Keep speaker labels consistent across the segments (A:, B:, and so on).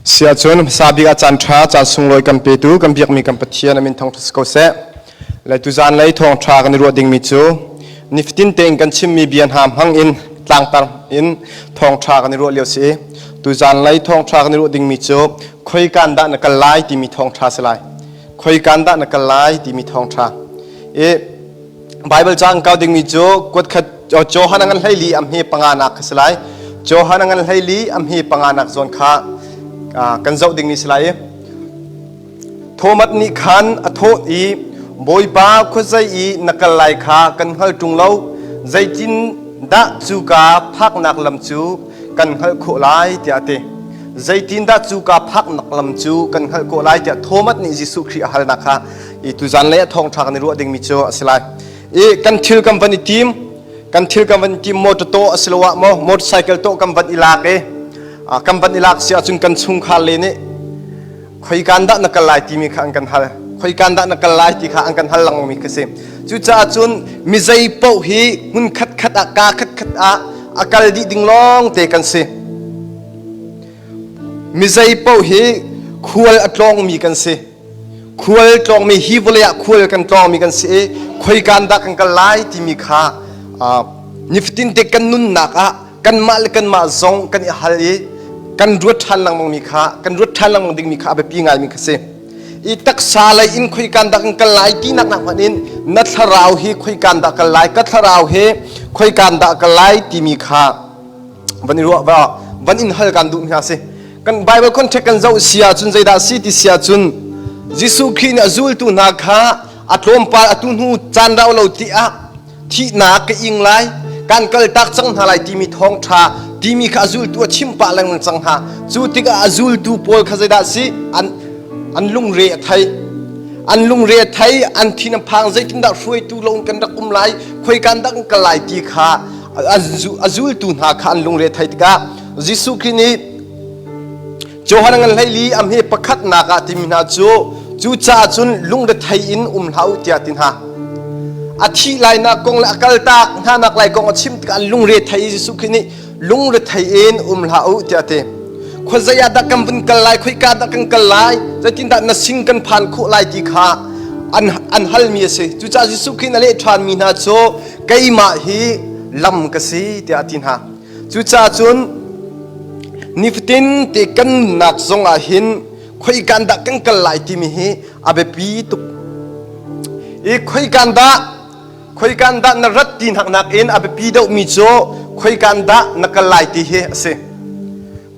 A: Siahcun hmasa bik ah caan ṭha, caan sunglawi kan petu, kan biakmi kan Pathian a min thangṭhat si ko seh. Le tuzaan lei thawngṭha kan i ruah dingmi cu nifatin tein kan chimmi bia hna hmang in tlangtar in thawngṭha kan i ruah lio si i tuzaan lei thawngṭha kan i ruah dingmi cu khoikan dah na kal lai timi thawngṭha si lai. Khoikan dah na kal lai timi thawngṭha. I Bible ca an kau dingmi cu kuatkhat Johan a ngan 14 a hme panganak kha si lai. Johan a ngan 14 a hme panganak zawn kha kan zoh dingmi si lai i Thomas nih khan a thawh i Bawipa khuazei i na kal lai kha kan hngal ṭung lo zeitin dah cuka phaknak lam cu kan hngalh khawh lai tiah a ti. Zeitindah cuka phaknak lam cu kan hngalh khawh lai tiah Thomas nih Jesuh Khrih a halnak kha i tuzan lei a thawngṭha kan i ruah dingmi cu a si lai. I kan thil kan van i tim, kan thil kan van i tim motor tawh asiloah maw motorcycle tawh kan van i lak i kan van i lak si ahcun kan chungkhar le nih khoikan dah na kal lai timi kha an kan hal. Khoikan dah na kal lai ti kha an kan hal lengmangmi khi si. Cucaah cun mi zei paoh hi hmun khatkhat ah kaa khatkhat ah a kal dih ding lawng te kan si. Mi zei paoh hi khual a tlawngmi kan si. Khual tlawngmi hi vawlei ah khual kan tlawngmi kan si i khoikan dah kan kal lai timi kha nifatin te kan nunnak ah kanmah le kanmah zong kan i hal i kan ruat ṭhan lengmangmi kha kan ruat ṭhan lengmang dingmi kha a biapi ngaimi kha si. I taksa lei in khoikan dah kan kal lai tinak nak hmanh in na thlarau hi khoikan dah kal lai ka thlarau hi khoikan dah kal lai timi kha van i ruah va van in hal kan duh hna si kan Bible context kan zoh si ahcun zeidah si ti si ahcun Jesuh Khrih nih a zultu hna kha a tlawmpal atu hnu caan rau lo ti ah thihnak ka ing lai kan kal tak cang hna lai timi thawngṭha timi kha a zultu a chim pah lengmang cang hna cu tikah a zultu pawl kha zeidah si an an lungre a thei an lungre a thei an thin a phang zeitindah hruaitu lo kan rak um lai khoikan dah kan kal lai ti kha a zultu hna kha an lungre thei tikah Jesuh Khrih nih Johan ngan 14 a hme pakhatnak ah timi hna cu cucaah cun lungrethei in um hlah u tiah ti hna. A thih lainak kong le a kaltak hnanak lai kong a chim tikah an lungre thei Jesuh Khrih nih lungrethei in um hlah u tiah a ti. Khuazei ah dah kan vun kal lai, khoika dah kan kal lai, zeitindah na sin kan phan khawh lai ti kha an, an halmi a si. Cucaah Jesuh Khrih nih a leh ṭhanmi hna cu keimah hi lam ka si tiah a ti hna. Cucaah cun nifatin te kan nunnak zong ah hin khoikan dah kan kal lai timi hi a biapi tuk. I khoikan dah khoikan dah na rat ti nak in a biapi deuhmi cu khoikan dah na kal lai ti hi a si.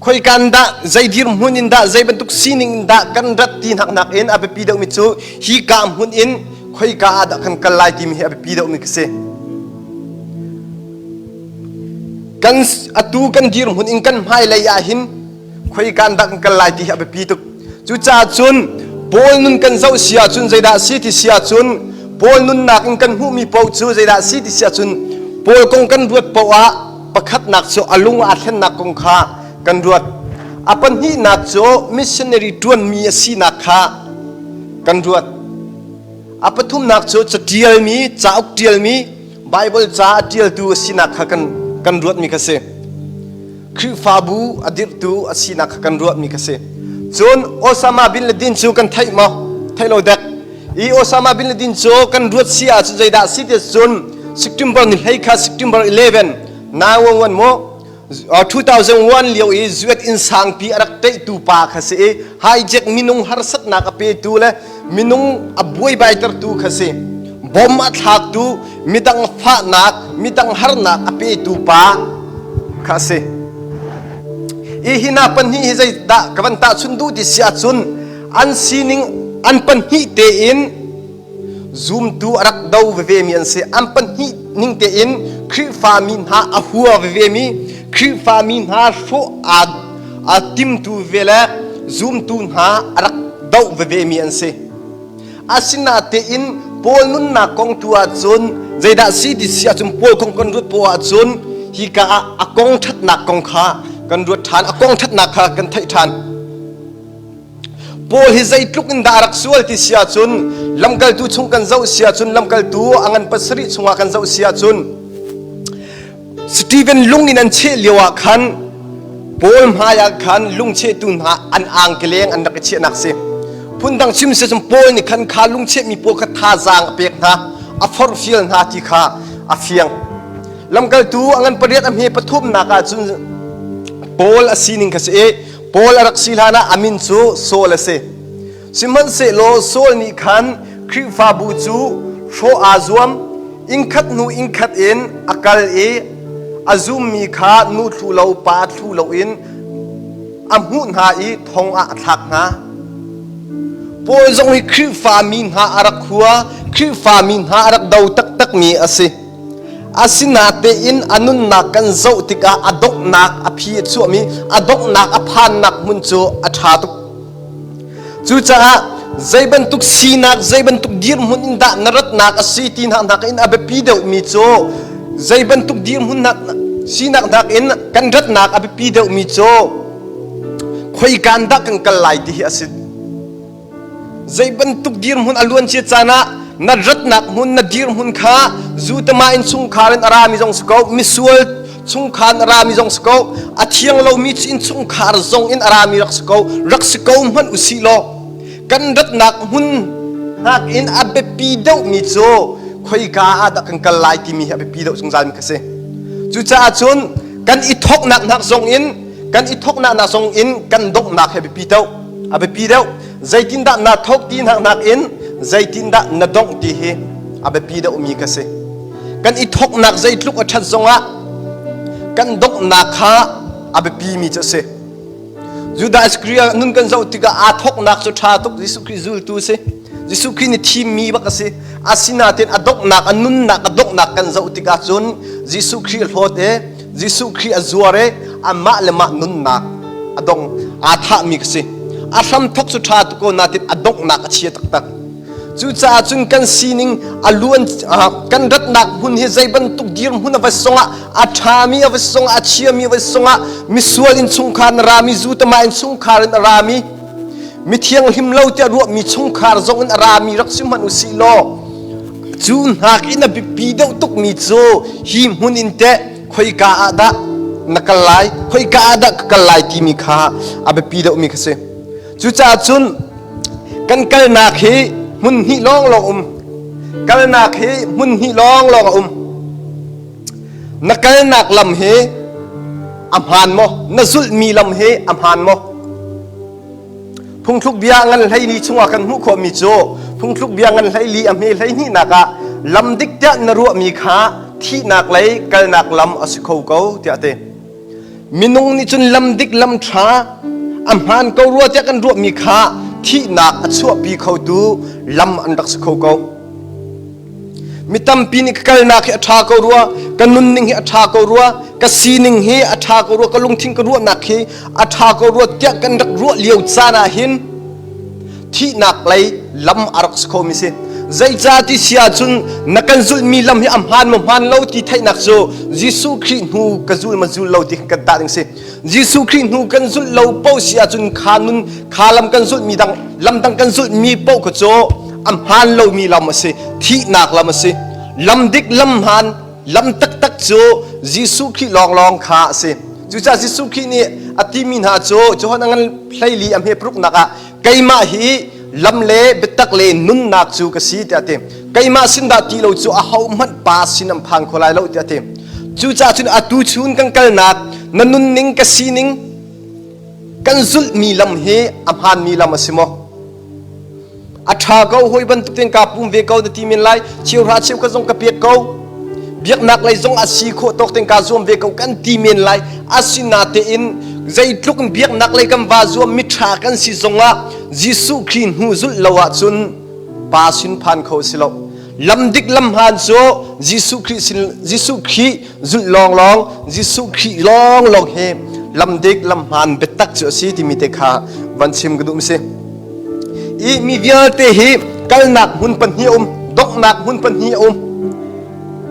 A: Khoikan dah zei dirhmun in dah zei bantuk sining in dah kan rat ti nak in a biapi deuhmi cu hi ka hmun in khoika ah dah kan kal lai timi hi a biapi deuhmi ka si. Kan atu kan dirhmun in kan hmailei ah hin khoikan dah kan kal lai ti hi a biapi tuk. Cucaah cun Paul nun kan zoh si ahcun zeidah si ti si ahcun Paul nunnak in kan hmuhmi paoh cu zeidah si ti si ahcun Paul kong kan ruat paoh ah pakhatnak cu a lung aa thlennak kong kha kan ruat. A pahnihnak cu missionary ṭuanmi a sinak kha kan ruat. A pathumnak cu caṭialmi, cauk ṭialmi, Baibal ca a ṭialtu a sinak kha kan, kan ruatmi kha si. Khrihfabu a dirhtu a sinak kha kan ruahmi kha si. Cun Osama bin Laden cu kan theih maw? Theih lo dek. I Osama bin Laden cu kan ruat si ahcun zeidah si ti cun September ni hlei kha September 11 911 mu 2001 lio i zuet inn sangpi a rak teihtu pa kha si i hijack minung harsatnak a petu le minung a buaibaitertu kha si bom a thlaktu midang fahnak midang harnak a petu pa kha si i hi hna pahnih hi zeidah ka van tahchun duh ti si ahcun an sining an pahnih tein zumtu a rak do veve mi an si. An pahnih ning tein Khrihfa mi hna a hua veve mi, Khrihfa mi hna hrawh aa timtu ve le zumtu hna a rak doh veve mi an si. Asinatein Paul nunnak kong tu ahcun zeidah si ti si ahcun Paul kong kan ruat poah ahcun hika ah a kong ṭhatnak kong kha kan ruat ṭhan, a kong ṭhatnak kha kan theih ṭhan. Paul hi zeitluk in dah a rak sual ti si ahcun lamkaltu chung kan zoh si ahcun lamkaltu a ngan pasarih chungah kan zoh si ahcun Stephen lung in an cheh lio ah khan Paul hmaiah khan lungchehtu hna an angkeleng an rak i chiahnak si. Phundang chim si cun Paul nih khan kha lungchehmi pawl kha thazaang a pek hna, a forhfial hna ti kha a fiang. Lamkaltu a ngan pariat a hme pathumnak ah cun Paul a sining kha si i Paul a rak si hlan ah a min cu Saul a si. Sihmanhsehlaw Saul nih khan Khrihfabu cu hrawh aa zuam, innkhat hnu innkhat in a kal i a zummi kha nu thlu lo pa thlu loin a hmuh hna i thong ah a thlak hna. Paul zong hi Khrihfa mi hna a rak hua, Khrihfa mi hna a rak do taktakmi a si. Asinatein a nunnak kan zoh tikah a donghnak a phi a chuahmi a donghnak a phannak hmun cu a ṭha tuk. Cucaah zei bantuk sinak, zei bantuk dirhmun in dah na ratnak a si ti hna hnak in a biapi deuhmi cu zei bantuk dirhmun sinak nakin kan ratnak a biapi deuhmi cu khoikan dah kan kal lai ti hi a si. Zei bantuk dirhmun a luancia caan ah na ratnak hmun na dirhmun kha zutama in chungkhar in a rami zong si ko misual chungkhar in a rami zong si ko a thiang lomi in chungkhar zong in a rami rak si ko rak si ko hmanh usih law kan ratnak hmun nakin a biapi deuhmi cu khoika ah dah kan kal lai timi hi a biapi deuh zungzal mi kha si. Cucaah cun kan i thawknak nak zong in kan i thawknak nak zong in kan donghnak hi a biapi deuh a biapi deuh zeitindah na thawk ti nak nakin zeitindah na dongh ti hi a biapi deuhmi ka si. Kan i thawknak zeitluk a ṭhat zongah kan donghnak kha a biapimi cu a si. Judah Iscariot nun kan zoh tikah aa thawknak cu ṭha tuk Jesuh Khrih zultu si. Jesuh Khrih nih thimmi bak a si. Asinain a donghnak a nunnak a donghnak kan zoh tikah cun Jesuh Khrih hlawt e Jesuh Khrih a zuar i amah le mah nunnak a dong aa thahmi ka si. A hramthok cu ṭha tuk ko nain a donghnak a chia taktak. Cucaah cun kan sining a luan kan ratnak hmun hi zei bantuk dirhmun a va songah a ṭhami a va songah a chiami a va songah misual innchungkhar in a rami zutama innchungkhar in a rami mithianghlim lo tiah ruahmi chungkhar zong in a rami rak si hmanh u sih law Cu nakin a biapi deuh tukmi cu hi hmun in teh khoika ah dah na kal lai, khoika ah dah ka kal lai timi kha a biapi deuhmi kha si. Cucaah cun kan kalnak hi hmun hnih lawnglawng um. Kalnak hi hmun hnih lawnglawng a um. Na kalnak lam hi a hmaan maw? Na zulhmi lam hi a hmaan maw? Phungthluk bia ngan hleili chungah kan hmuh khawhmi cu phungthluk bia ngan hleili a hme hleihnihnak ah lam dik tiah na ruahmi kha thihnak lei kalnak lam a si kho ko tiah a ti. Minung nih cun lam dik lam ṭha a hmaan ko rua tiah kan ruahmi kha thihnak a chuahpi khotu lam an rak si kho ko. Mi tampi nih ka kalnak hi a ṭha ko rua, ka nunning hi a ṭha ko rua, ka sining hi a ṭha ko rua, ka lungthin ka ruahnak hi a ṭha ko rua tiah kan rak ruah lio caan ah hin thihnak lei lam a rak si khomi si. Zeicah ti si ahcun na kan zulhmi lam hi a hmaan maw hmaan lo ti theihnak cu Jesuh Khrih hnu ka zul ma zul lo ti kan tah ding si. Jesuh Khrih hnu kan zulh lo paoh si ahcun kha nun kha lam kan zulhmi dang lam dang kan zulhmi paoh kha cu a hmaan lomi lam a si thihnak lam a si lam dik lam hmaan lam taktak cu Jesuh Khrih lawnglawng kha a si cucaah Jesuh Khrih nih a timi hna cu Johan a ngan hleili a hme paruknak ah keimah hi lam le biatak le nunnak cu ka si tiah a ti keimah sin dah ti lo cu ahohmanh pa sin an phan kho lai lo tiah a ti cucaah cun atu chun kan kalnak na nunning ka sining kan zulhmi lam hi a hmaanmi lam a si maw A ṭha ko hawi bantuk tein kaa pum ve ko na ti men lai. Cheuhra cheukhat zong ka pek ko. Biaknak lei zong a si khawh tawk tein kaa zuam ve ko kan ti men lai. Asinatein zeitluk in biaknak lei kan vaa zuam miṭha kan si zongah Jesuh Khrih hnu zulh lo ahcun pa sin phan kho si lo. Lam dik lam hmaan cu Jesuh Khrih sin Jesuh Khrih zulh lawnglawng Jesuh Khrih lawnglawng hi lam dik lam hmaan biatak cu a si timi te kha van chim ka duh mi si. I mi vialte hi kalnak hmun pahnih a um, donghnak hmun pahnih a um.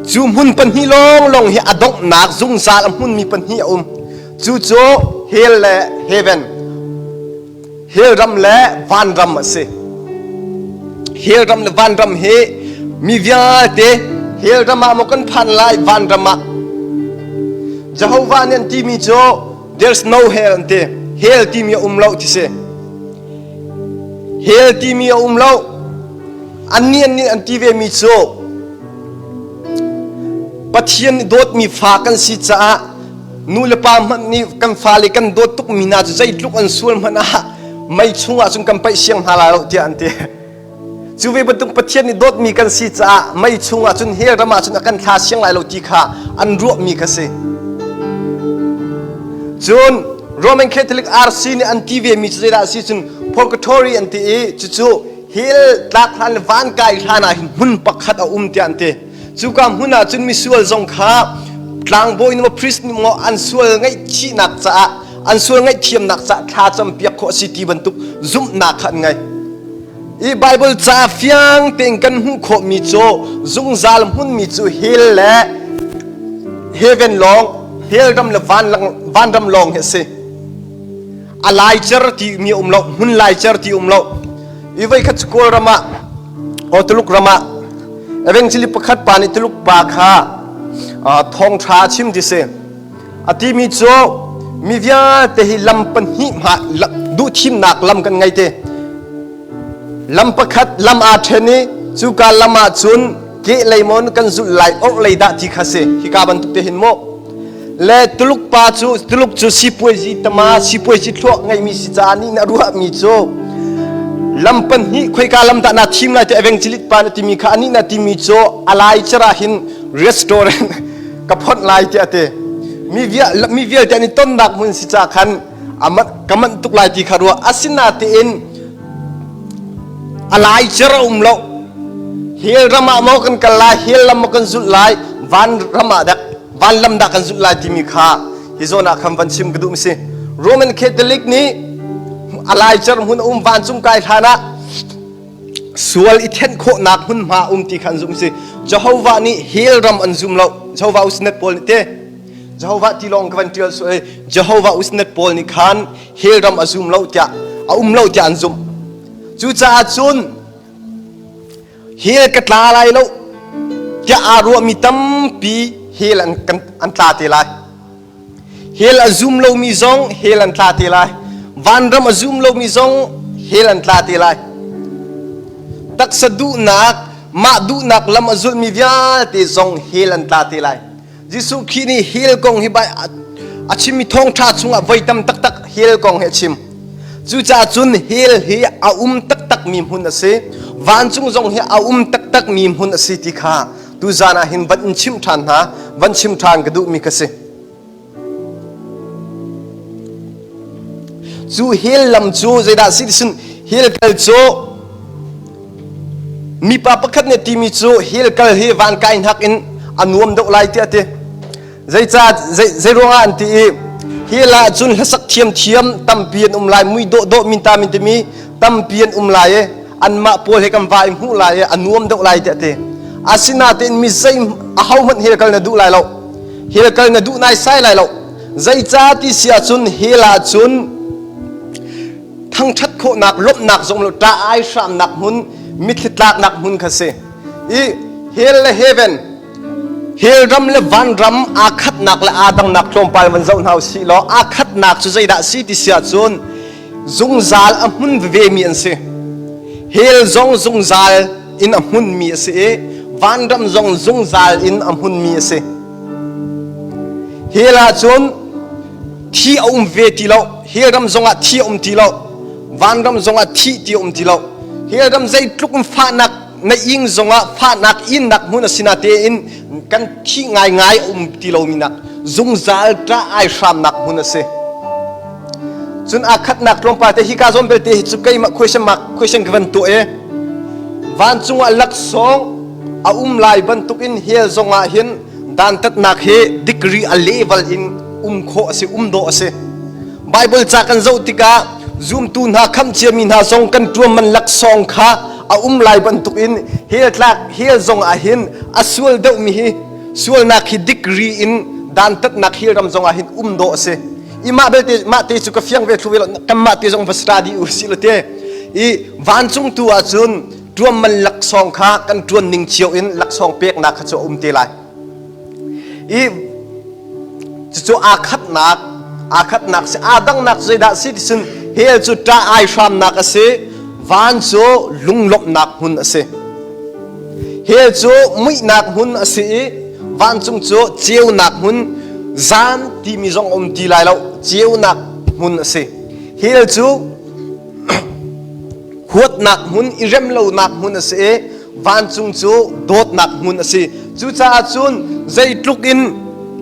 A: Cu hmun pahnih lawnglawng hi a donghnak zungzal a hmunmi pahnih a um. Cu cu hell le heaven, hell ram le vanram a si. Hell ram le vanram hi mi vialte hell ram ah maw kan phan lai vanram ah Jehovah nih an timi cu. There's no hell an ti. Hell timi a um lo ti si. Hell timi a um lo. Annih annih an ti ve mi cu Pathian nih dawtmi fa kan si caah nu le pa hmanh nih kan fale kan dawt tukmi hna cu zeitluk an sual hmanh ah mei chungah cun kan paih siang hna lai lo tiah an ti. Cu ve bantuk Pathian nih dawtmi kan si caah mei chungah cun hell ram ah cun a kan thla siang lai lo ti kha an ruahmi kha si. Cun Roman Catholic RC nih an ti ve mi cu zeidah a si cun purgatory an ti i cucu hell tlak hlan le van kai hlan ah hin hmun pakhat a um tiah an ti. Cuka hmun ah cun misual zong kha tlangbawi nih maw priest nih maw an sual ngaihchihnak caah an sual ngaihthiamnak caah thla campiak khawh a si ti bantuk zumhnak kha an ngei. I Bible ca fiang tein kan hmuh khawhmi cu zungzal hmunmi cu hell le heaven lawng, hell ram le vanram lawng hi a si. A laicer ti mi um lo, hmun laicer ti um lo. I voi khat cu Kawlram ah, o Tuluk ram ah, evangelist pakhat pa nih Tuluk pa kha thawngṭha a chim ti si. A timi cu mi vialte hi lam pahnih hma duhthimnak lam kan ngei te. Lam pakhat lam aa ṭhen i cuka lam ah cun kehlei maw kan zulh lai orhlei dah ti kha si. Hika bantuk te hin maw. Le Tuluk pa cu Tuluk cu sipuaizi tama sipuaizi thluak ngeimi si caah nih na ruahmi cu lam pahnih khoika lam dah naa thim lai ti evangelist pa na timi kha anih na timi cu a lai cer ah hin restaurant ka phonh lai tiah a ti. Mi vialte an i tonnak hmun si ca khan ka manh tuk lai ti kha ruah. Asinain a lai cer a um lo. Hell ram ah maw kan kal lai, hell lam maw kan zulh lai, van ram ah dah van lam dah kan zulh lai timi kha hi zawn ah khan van chim ka duh mi si. Roman Catholic nih a laicer hmun a um vancung kai hlan ah sual i thenh khawhnak hmunhma um ti kha an zumh si. Jehovah nih hell ram an zum lo. Jehovah Witness pawl nih te Jehovah ti lawng ka van tial su Jehovah Witness pawl nih khan hell ram a zum lo tiah a um lo tiah an zumh. Cucaah cun hell ka tla lai lo tiah aa ruahmi tampi hell an, kan, an tla te lai. Hell a zum lomi zong hell an tla te lai. Vanram a zum lomi zong hell an tla te lai. Taksa duhnak, mah duhnak lam a zulmi vialte zong hell an tla te lai. Jesuh Khrih nih hell kong hi a chimmi thawngṭha chungah voi tam taktak hell kong hi a chim. Cucaah cun hell hi a um taktakmi hmun a si. Vancung zong hi a um taktakmi hmun a si ti kha tuzaan ah hin van in chimh ṭhan hna, van chim ṭhan ka duhmi ka si. Cu hell lam cu zeidah si ti hell kal cu mipa pakhat nih timi cu hell kal hi van kai hnak in a nuam deuh lai tiah ti. Zeicah zei ruangah an ti i hell ah cun hlasak thiamthiam tampi an um lai mui dawhdawh minta min timi tampi an um lai i anmah pawl he kan va i hmuh lai i a nuam deuh lai tiah ti. Asinain mi zei ahohmanh hell kal na duh lai lo. Hell kal na duh naisai lai lo. Zeicah ti si ahcun hell ah cun thangṭhat khawhnak lawmhnak zong lo ṭah ai hramnak hmun mitthli tlaknak hmun kha si. I hell le heaven hell ram le vanram aa khatnak le aa dangnak tlawmpal van zoh hna usih law aa khatnak cu zeidah si ti si ahcun zungzal a hmun veve mi an si. Hell zong zungzal in a hmunmi a si i vanram zong zungzal in a hmunmi a si. Hell ah cun thi a um ve ti lo. Hell ram zongah thi a um ti lo. Vanram zongah thi ti a um ti lo. Hell ram zeitluk in fahnak na ing zongah fahnak innak hmun a si na tein kan thih ngaingai a um ti lomi nak zungzal ṭah ai hramnak hmun a si. Cun aa khatnak tlawmpal te hika zawn belte hi cu keimah question mark question ka van tuah i vancung ah laksawng a um lai bantukin hell zongah hin dantatnak hi degree a level in um khawh a si um dawh a si. Bible ca kan zoh tikah zumtu hna khamh ciami hna zong kan ṭuam man laksawng kha a um lai bantukin hell tlak hell zong ah hin a sual deuhmi hi sualnak hi degree in dantatnak hell ram zong ah hin um dawh a si. I mah belte mah te cu ka fiang ve thlu ve lo kanmah te zong va study u si lo te i vancung tu ah cun ṭuam man laksawng kha kan ṭuan ning cio in laksawng peknak kha cu a um te lai. I cucu aa khatnak. Aa khatnak si. Aa dangnak cu zeidah si ti cun hell cu ṭah ai hramnak a si. Van cu lunglawmhnak hmun a si. Hell cu muihnak hmun a si i vancung cu ceunak hmun, zan timi zong a um ti lai lo, ceunak hmun a si. Hell cu huatnak hmun, i remlonak hmun a si i vancung cu dawtnak hmun a si. Cucaah cun zeitluk in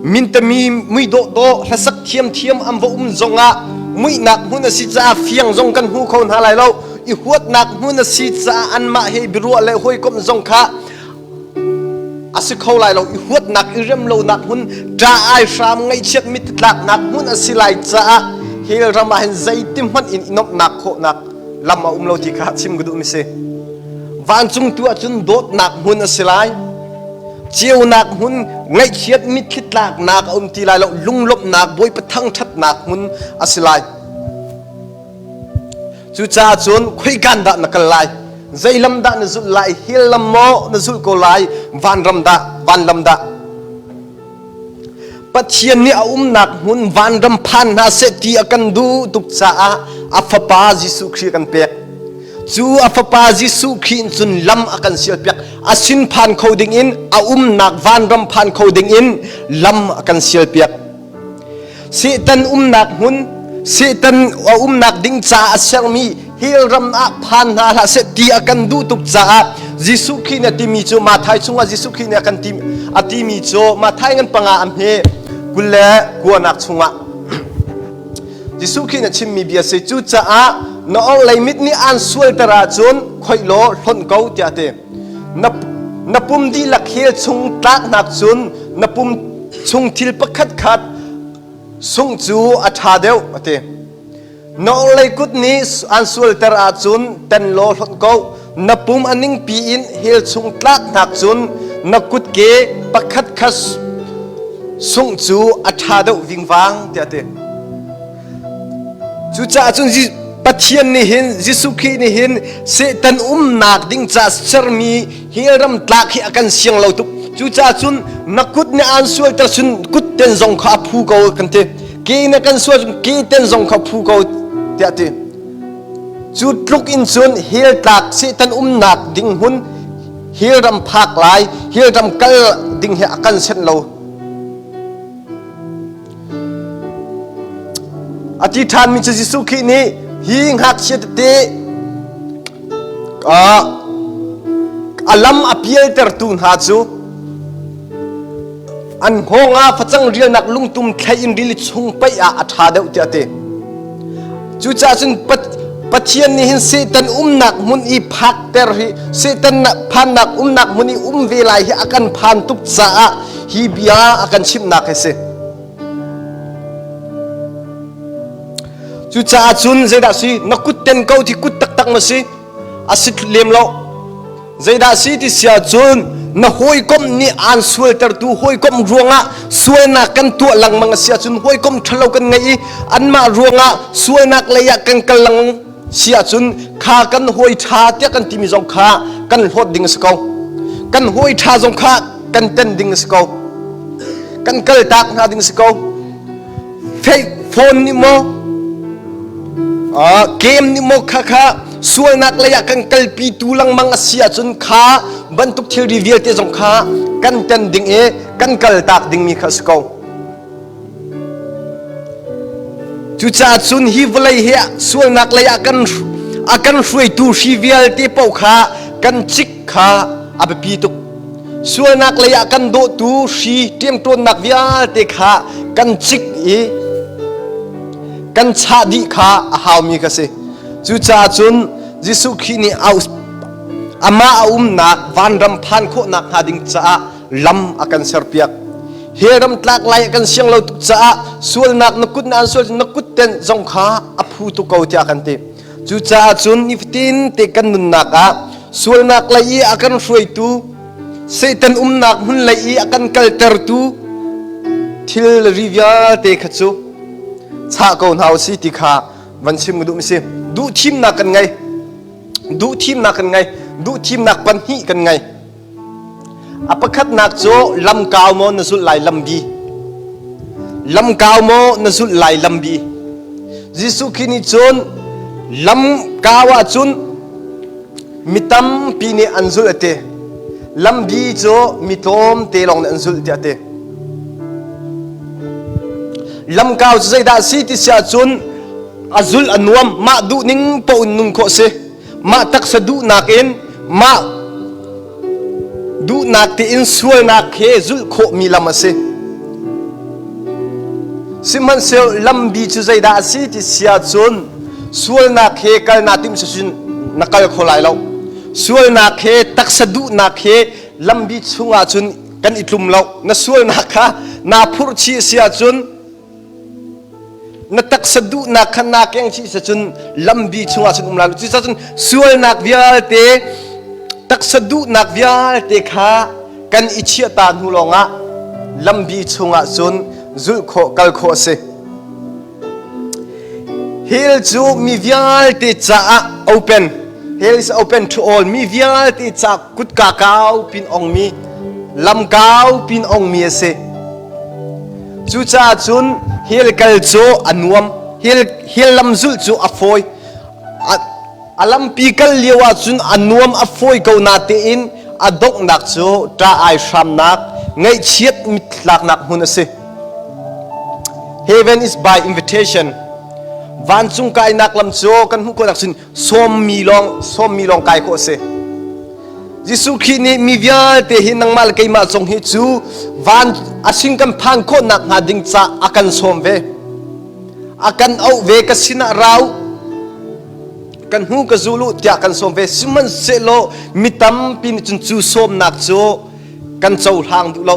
A: mintami muidawh dawh hlasak thiamthiam an va um zongah muihnak hmun a si caah fiang zong kan hmu kho hna lai lo. I huatnak hmun a si caah anmah he biaruah le hawikomh zong kha a si kho lai lo. I huatnak, i remlonak hmun, ṭah ai hram ngaihchiat mittlaknak hmun a si lai caah hell ram ah hin zeiti hmanh in i nuamhnak khawhnak lam a um lo ti kha chim ka duhmi si. Vancung tu ahcun dawtnak hmun a si lai. Ceunak hmun, ngaihchiat mitthli tlaknak a um ti lai lo. Lunglawmhnak, Bawipa thangṭhatnak hmun a si lai. Cucaah cun khoikan dah na kal lai? Zei lam dah na zulh lai? Hell lam maw na zulh ko lai? Vanram dah? Vanlam dah? Pathian nih a umnak hmun vanram phan hna seh ti a kan duh tuk caah a fapa Jesuh Khrih a kan pek. Cu a fapa Jesuh Khrih in cun lam a kan sialpiak. A sin phan kho dingin a umnak vanram phan kho dingin lam a kan sialpiak. Satan umnak hmun, Satan a umnak ding caah a sermi hell ram ah phan hna hlah seh ti a kan duh tuk caah Jesuh Khrih nih a timi cu Matthai chungah Jesuh Khrih nih a kan ti a timi cu Matthai ngan panga a hme kul le kuanak chungah Jesuh Khrih nih a chimmi bia si cucaah na orhlei mit nih aan sualter ahcun khoih law hlonh ko tiah a ti. Na, na pum dihlak hell chung tlaknak cun na pum chung thil pakhat khat sungh cu a ṭha deuh a ti. Na orhlei kut nih aan sualter ahcun ten law hlonh ko. Na pum a ningpi in hell chung tlaknak cun na kutke pakhat khat sungh cu a ṭha deuh vingvang tiah a ti. Cucaah cun Pathian nih hin Jesuh Khrih nih hin Satan umnak ding ca sermi hell ram tlak hi a kan siang lo tuk. Cucaah cun na kut nih aan sualter cun kut ten zong kha a phu ko kan ti. Ke na kan sual cun ke ten zong kha phu ko tiah ti. Cu tluk in cun hell tlak Satan umnak ding hmun hell ram phak lai hell ram kal ding hi a kan senh lo. A ti ṭhanmi cu Jesuh Khrih nih hi ngakchia tete a lam a pialtertu hna cu an hngawng ah facang rialnak lungtum thlei in rili chung paih ah a ṭha deuh tiah a ti. Cucaah cun Pathian nih hin Satan umnak hmun i phakter hi Satan phannak umnak hmun i um ve lai hi a kan phan tuk caah hi bia a kan chimhnak hi si. Cucaah cun zeidah si na kut ten ko ti kut taktak ma si a si lem lo zeidah si ti si ahcun na hawikom nih aan sualtertu hawikom ruangah sualnak kan tuah lengmang a si ahcun hawikom ṭhalo kan ngei i anmah ruangah sualnak lei ah kan kal lengmang si ahcun kha kan hawi ṭha tiah kan timi zong kha kan hlawt ding a si ko kan hawi ṭha zong kha kan ten ding a si ko kan kaltak hna ding a si ko phone nih maw game nih maw kha kha sualnak lei ah kan kalpi tu lengmang a si ahcun kha bantuk thilri vialte zong kha kan ten ding i kan kaltak dingmi kha a si ko. Cucaah cun hi vawlei hi sualnak lei ah kan a kan hruaitu hri vialte paoh kha kan cik kha a biapi tuk. Sualnak lei ah kan dawhtu hri ṭemṭawnnak vialte kha kan cik i kan chah dih kha a haumi ka si. Cucaah cun Jesuh Khrih nih amah a umnak vanram phan khawhnak hnga ding caah lam a kan serpiak. Hell ram tlak lai a kan siang lo tuk caah sualnak na kut na an sual na kut ten zong kha a phu tuk ko tiah kan ti. Cucaah cun nifatin te kan nunnak ah sualnak lei i a kan hruaitu Satan umnak hmun lei i a kan kaltertu thil le ri vialte kha cu chah ko hna u si ti kha van chim ka duh mi si. Duh thimnak kan ngei. Duh thimnak kan ngei. Duh thimnak pahnih kan ngei. A pakhatnak cu lamkau maw na zulh lai lambi. Lamkau maw na zulh lai lambi? Jesuh Khrih nih cun lamkau ah cun mi tampi nih an zulh a ti. Lambi cu mi tlawmte lawng nih an zulh tiah a ti. Lamkau cu zeidah a si ti si ahcun a zulh a nuam, mah duhning paoh in nun khawh a si. Mah taksa duhnak in mah duhnak tein sualnak he zulh khawhmi lam a si. Sihmanhsehlaw lambi cu zeidah a si ti si ahcun sualnak he kal naa timh sicun na kal kho lai lo. Sualnak he taksa duhnak he lambi chungah cun kan i tlum lo. Na sualnak kha naa phurh chih a si ahcun Na taksa duhnak kha naa keng chih cun lambi chungah cun um lai lo. Cucaah cun sualnak vialte, taksa duhnak vialte kha kan i chiah ta hnu lawngah lambi chungah cun zulh khawh, kal khawh a si. Hell cu mi vialte caah open. Hell is open to all. Mi vialte ca kutka kau pin ongmi, lam kau pin ongmi a si. Cucaah cun hell kal cu a nuam. Hell, hell lam zulh cu a fawi. A, a lampi kal lio ahcun a nuam a fawi ko natein a donghnak cu ṭah ai hramnak, ngaihchiat mittlaknak hmun a si. Heaven is by invitation. Vancung kainak lam cu kan hmuh khawhnak cun sawmmi lawng sawmmi lawng kai khawh a si. Jesuh Khrih nih mi vialte hi nangmah le keimah zong hi cu van a sin kan phan khawhnak hnga ding ca a kan sawm ve. A kan auh ve ka sinah rau kan hnu ka zul u tiah kan sawm ve. Sihmanhsehlaw mi tampi nih cun cu sawmnak cu kan cohlang duh lo.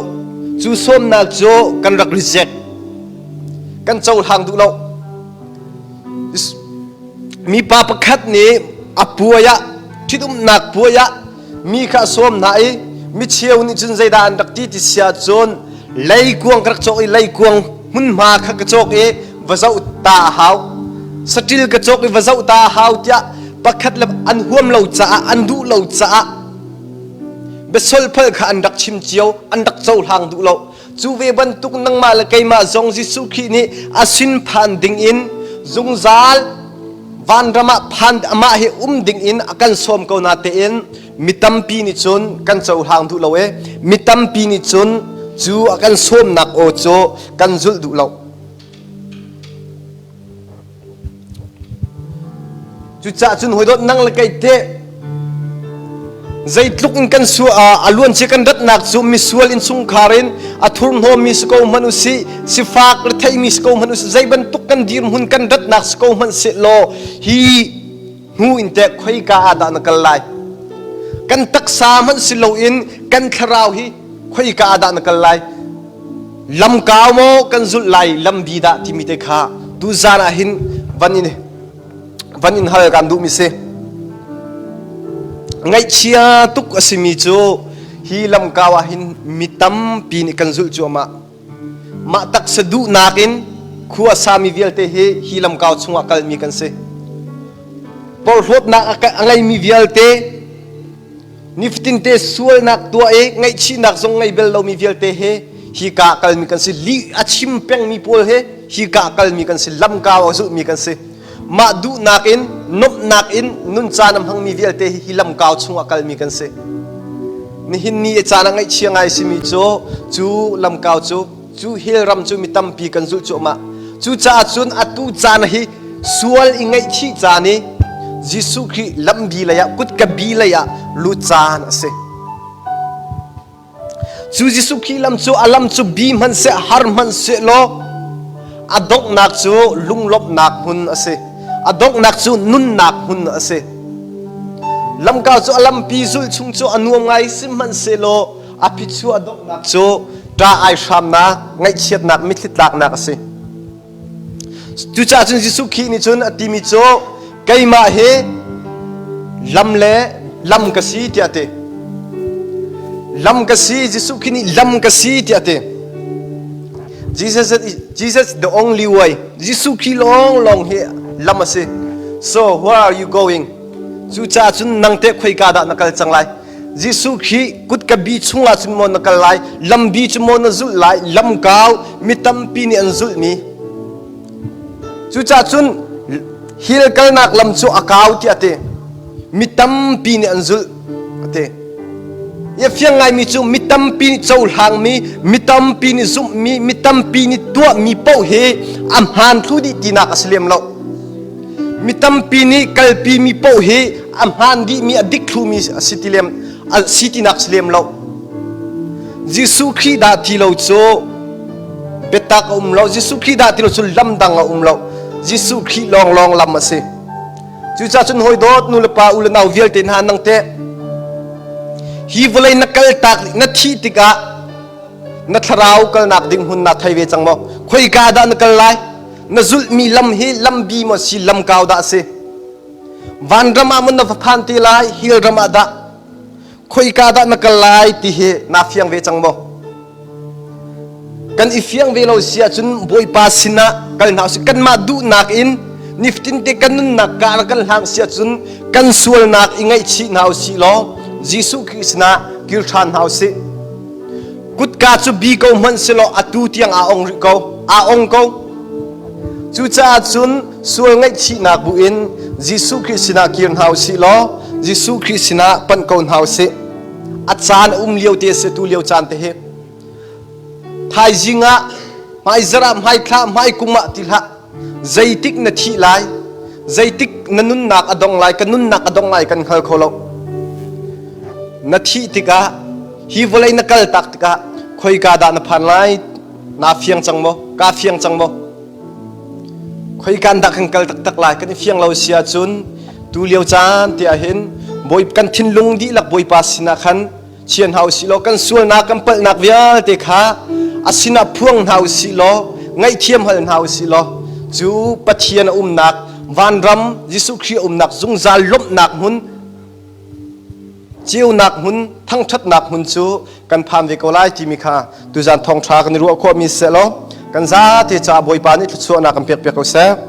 A: Cu sawmnak cu kan rak reject. Kan cohlang duh lo. Mipa pakhat nih a puai ah ṭhitumnak puai ah mi kha a sawm hna i micheu nih cun zeidah an rak ti ti si ahcun leikuang ka rak cawk i leikuang hmunhma kha ka cawk i va zoh ta a hau saṭil ka cawk i va zoh ta a hau tiah pakhat le an huam lo caah an duh lo caah biasolphal kha an rak chim cio an rak cohlang duh lo Cu ve bantuk nangmah le keimah zong Jesuh Khrih nih a sin phan dingin zungzal vanram ah phan amah he um dingin a kan sawm ko na tein mi tampi nih cun kan cohlang duh lo e mi tampi nih cun cu a kan sawmnak aw cu kan zulh duh lo. Cucaah cun hawidawt nang le kei teh zeitluk in kan su a luancia kan ratnak cu misual innchungkhar in a thurhnawmmi si ko hmanh usih sifak retheimi si ko hmanh usih zei bantuk kan dirhmun kan ratnak si ko hmanh sehlaw hi hnu in teh khoika ah dah na kal lai kan taksa hmanh si loin kan thlarau hi khoika ah dah na kal lai Lamkau maw kan zulh lai lambi dah timi te kha tuzaan ah hin van in van in hal kan duhmi si. Ngaihchia tuk a simi cu hi lamkau ah hin mi tampi nih kan zulh cuahmah. Mah taksa duhnak in khua sami vialte hi hi lamkau chungah kalmi kan si. Porhlawtnak a ngeimi vialte Nifatinte sualnak tuah i ngaihchihnak zong ngei bel lomi vialte he hi ka kalmi kan si. Lih a chim pengmi pawl he hi ka kalmi kan si. Lamkau a zulhmi kan si. Mah duhnak in, nuamhnak in nun caan a hmangmi vialte hi hi lamkau chungah kalmi kan si. Nihin ni i caan a ngaihchia ngai simi cu cu lamkau cu Cu hell ram cu mi tampi kan zulh cuahmah. Cucaah cun atu caan hi sual i ngaihchih caan i Jesuh Khrih lambi lei ah kutka bi lei ah lut caan a si. Cu Jesuh Khrih lam cu a lam cu bi hmanhseh har hmanhseh law a donghnak cu lunglawmhnak hmun a si. A donghnak cu nunnak hmun a si. Lamkau cu a lampi zulh chung cu a nuam ngai sihmanhsehlaw A phichuah donghnak cu ṭah ai hramnak, ngaihchiatnak, mitthli tlaknak a si. Cucaah cun Jesuh Khrih nih cun a timi cu keimah hi lam le lam ka si tiah a ti. Lam ka si, Jesuh Khrih nih lam ka si tiah a ti. Jesus, Jesus the only way. Jesuh Khrih lawng lawng hi lam a si. So where are you going? Cucaah cun nang teh khoika dah na kal cang lai? Jesuh Khrih kutka bi chungah cun maw na kal lai, lambi cu maw na zulh lai, lamkau mi tampi nih an zulhmi. Cucaah cun hil kalnak lam cu a kau tiah a ti. Mi tampi nih an zulh a ti. I a fiang ngaimi cu mi tampi nih cohlangmi, mi tampi nih zumhmi, mi tampi nih tuahmi paoh hi a hmaan thlu dih tinak a si lem lo. Mi tampi nih kalpimi paoh hi a hmaan dihmi, a dik thlumi a si ti lem a si tinak si lem lo. Jesuh Khrih dah ti lo cu biatak a um lo. Jesuh Khrih dah ti lo cu lam dang a um lo. Jesuh Khrih lawnglawng lam a si. Cucaah cun hawi dawt nu le pa u le nau vialte hna nang teh hi vawlei na kal tak na thih tikah na thlarau kalnak ding hmun na thei ve cang maw? Khoika dah na kal lai? Na zulhmi lam hi lambi maw si lamkau dah a si? Vanram ah maw na va phan te lai? Hell ram ah dah? Khoika dah na kal lai ti hi naa fiang ve cang maw? Kan i fiang ve lo si ahcun Bawipa sinah kal hna usih. Kanmah duhnak in nifatin te kan nunnak kar kan hlang si ahcun kan sualnak i ngaihchih hna usih law Jesuh Khrih sinah kir ṭhan hna usih. Kutka cu bi ko hmanh selaw atu tiang aa ong rih ko, aa ong ko. Cucaah cun sual ngaihchihnak bu in Jesuh Khrih sinah kir hna usih law Jesuh Khrih sinah panh ko hna usih. A caan a um lio te si tu lio caan te hi. Thaizing ah, hmaizarh ah, hmaithla, hmaikum ah ti hlah. Zeitik na thih lai, zeitik na nunnak a dong lai, ka nunnak a dong lai kan hngal kho lo. Na thih tikah, hi vawlei na kal tak tikah, khoika dah na phan lai? Naa fiang cang maw? Kaa fiang cang maw? Khoika dah kan kal taktak lai? Kan i fiang lo si ahcun tu lio caan te ah hin Bawi kan thinlung dihlak Bawipa sinah khan chia hna usih law kan sualnak kan palhnak vialte kha a sinah phuang hna usih law ngaihthiam hal hna usih law cu Pathian a umnak vanram Jesuh Khrih a umnak zungzal lawmhnak hmun ceunak hmun thangṭhatnak hmun cu kan phan ve ko lai timi kha tuzan thawngṭha kan i ruah khawhmi seh law kan zate caah Bawipa nih thluachuahnak kan pek piak ko seh.